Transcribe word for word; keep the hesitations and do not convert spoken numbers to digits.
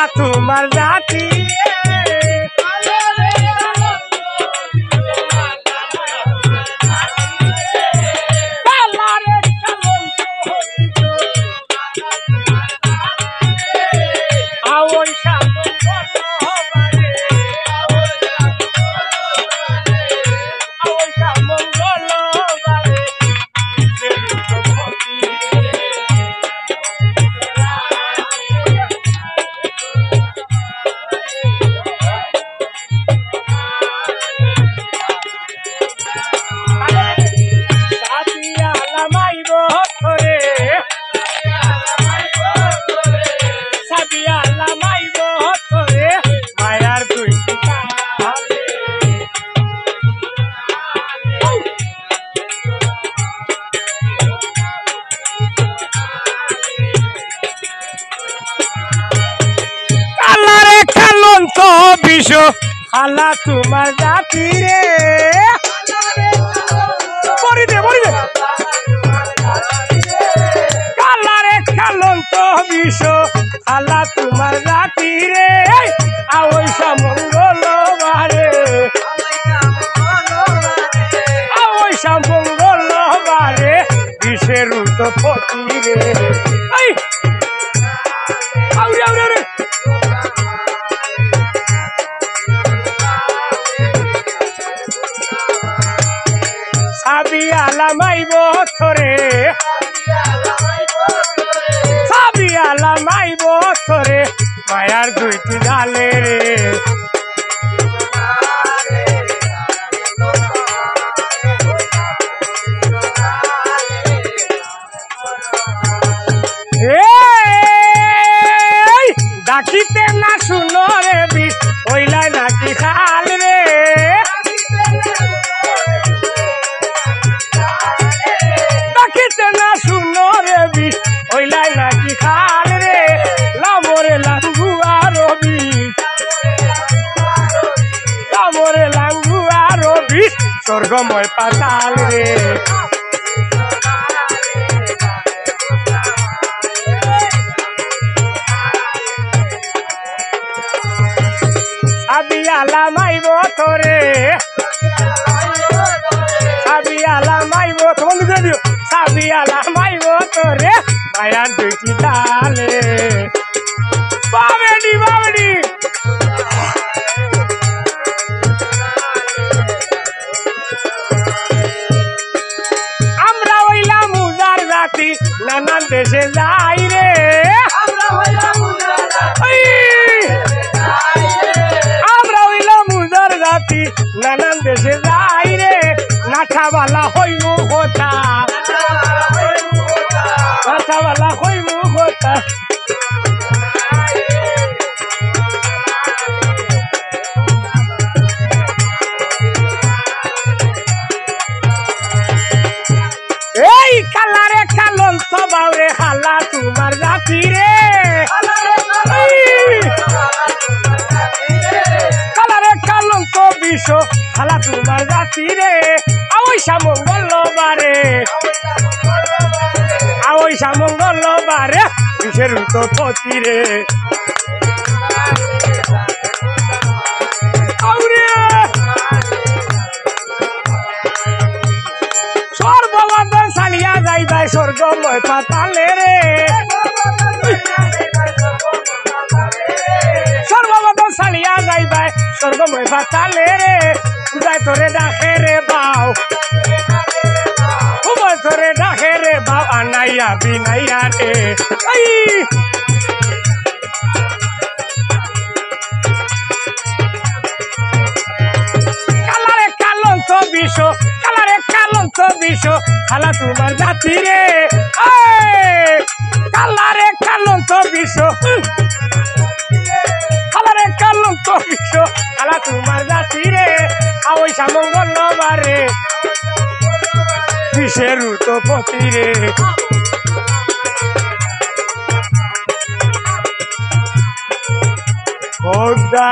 তোমার জাতি রে। কালারে কালন্ত বিষ, হালা তোমার জাতি রে। বড়ি দে, বড়ি দে। কালারে কালন্ত বিষ, হালা তোমার জাতি রে। আওইসা মঙ্গলবারে, আওইসা মঙ্গলবারে, বিষের উৎপত্তি রে। এই! আউরে, আউরে, আউরে। সাবিয়ালা মাইব তোরে, সাবিয়ালা মাইব তোরে, মায়ার দুইটি গালে রে। এই, ডাকিতে না শুনো রে বিষ, ওইলাই নাকি খাল রে। ডাকিতে না শুনো রে বিষ, ওইলাই নাকি খাল রে। লামরে লাঙ্গুয়া রবি, লামরে লাঙ্গুয়া রবি, স্বর্গময় পাতাল রে। সাবিয়ালা মাইব তোরে, সাবিয়ালা মাইব, তখন দিকে দিও। সাবিয়ালা মাইব তোরে, মায়ার দুইটি তালে। বাবেডি, বাবেডি। আমরা অইলাম উজার জাতি, নানান দেশে যাই রে। আমরা অইলাম উজার জাতি। এই! আমরা অইলাম উজার জাতি, নানান দেশে যাই রে। নাঠাবালা হইব কথা, নাঠাবালা হইব কথা। এই কালারে কালন্ত বাউরে, হালা তোমার জাতি রে। এই কালারে কালন্ত বিষ, হালা তোমার জাতি রে। আওইসা মঙ্গলবারে, আওইসা মঙ্গলবারে, বিষের উৎপত্তি রে। আউরে! সর্ববাদন ছাড়িয়া যাইবায় স্বর্গময় পাতালে রে। সর্ববাদন ছাড়িয়া যাইবায় স্বর্গময় পাতালে রে। উবায় তোরে ডাকে রে বাউ, উবায় তোরে ডাকে রে বাউ, আনাইয়া বিনাইয়া রে। এই! কালারে কালন্ত বিষ, কালারে কালন্ত বিষ, হালা তোমার জাতি রে। এই! কালারে কালন্ত বিষ, কালারে কালন্ত বিষ, হালা তোমার জাতি রে। আওইসা মঙ্গলবারে, বিষের উৎপত্তি রে। খোদা।